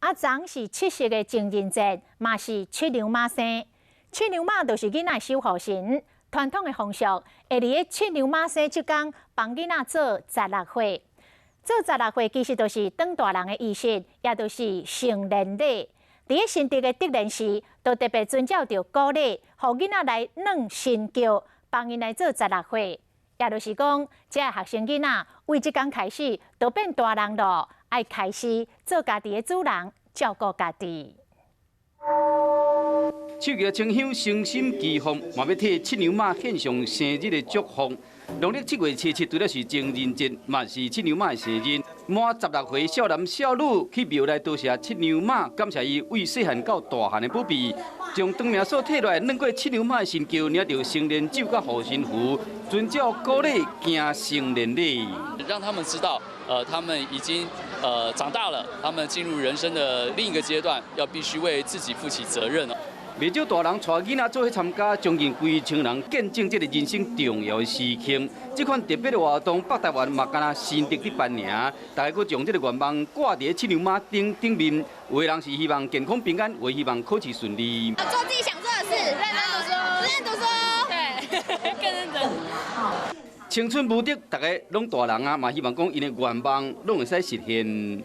啊，昨是七夕的情人節，嘛是七娘媽生。七娘媽就是囡仔守護神，傳統的風俗會佇咧七娘媽生這工幫囡仔做十六歲。做十六歲其實就是長大人的儀式，也就是成年禮。佇咧新竹的德蓮寺，就特別遵照著古禮，予囡仔來軟身轎，幫𪜶來做十六歲。也就是講，這个學生囡仔為這工開始，就變大人囉，愛開始做家己的主人，照顧家己。手舉清香，誠心祈福，嘛欲替七娘媽獻上生日的祝福。農曆7月7日，除了是情人節，嘛是七娘媽的生日。滿16歲少男少女去廟內多謝七娘媽，感謝伊為細漢到大漢的保庇。將長命鎖退落來，軟過七娘媽的身轎，領著成年酒佮護身符，遵照古禮行成年禮。讓他們知道，他們已經長大了，他們進入人生的另一個階段，要必須為自己負起責任了。袂少大人帶囡仔做伙參加，將近幾千人見證這个人生重要的時刻。這款特別的活動，北台灣嘛敢若新竹佇辦爾，大家閣將這个願望掛佇七娘媽頂頂面，有的人是希望健康平安，有的希望考試順利。做自己想做的事，認真讀書，認真讀書，對，更認真。青春無敵，大家攏大人啊，嘛希望講𪜶的願望攏會使實現。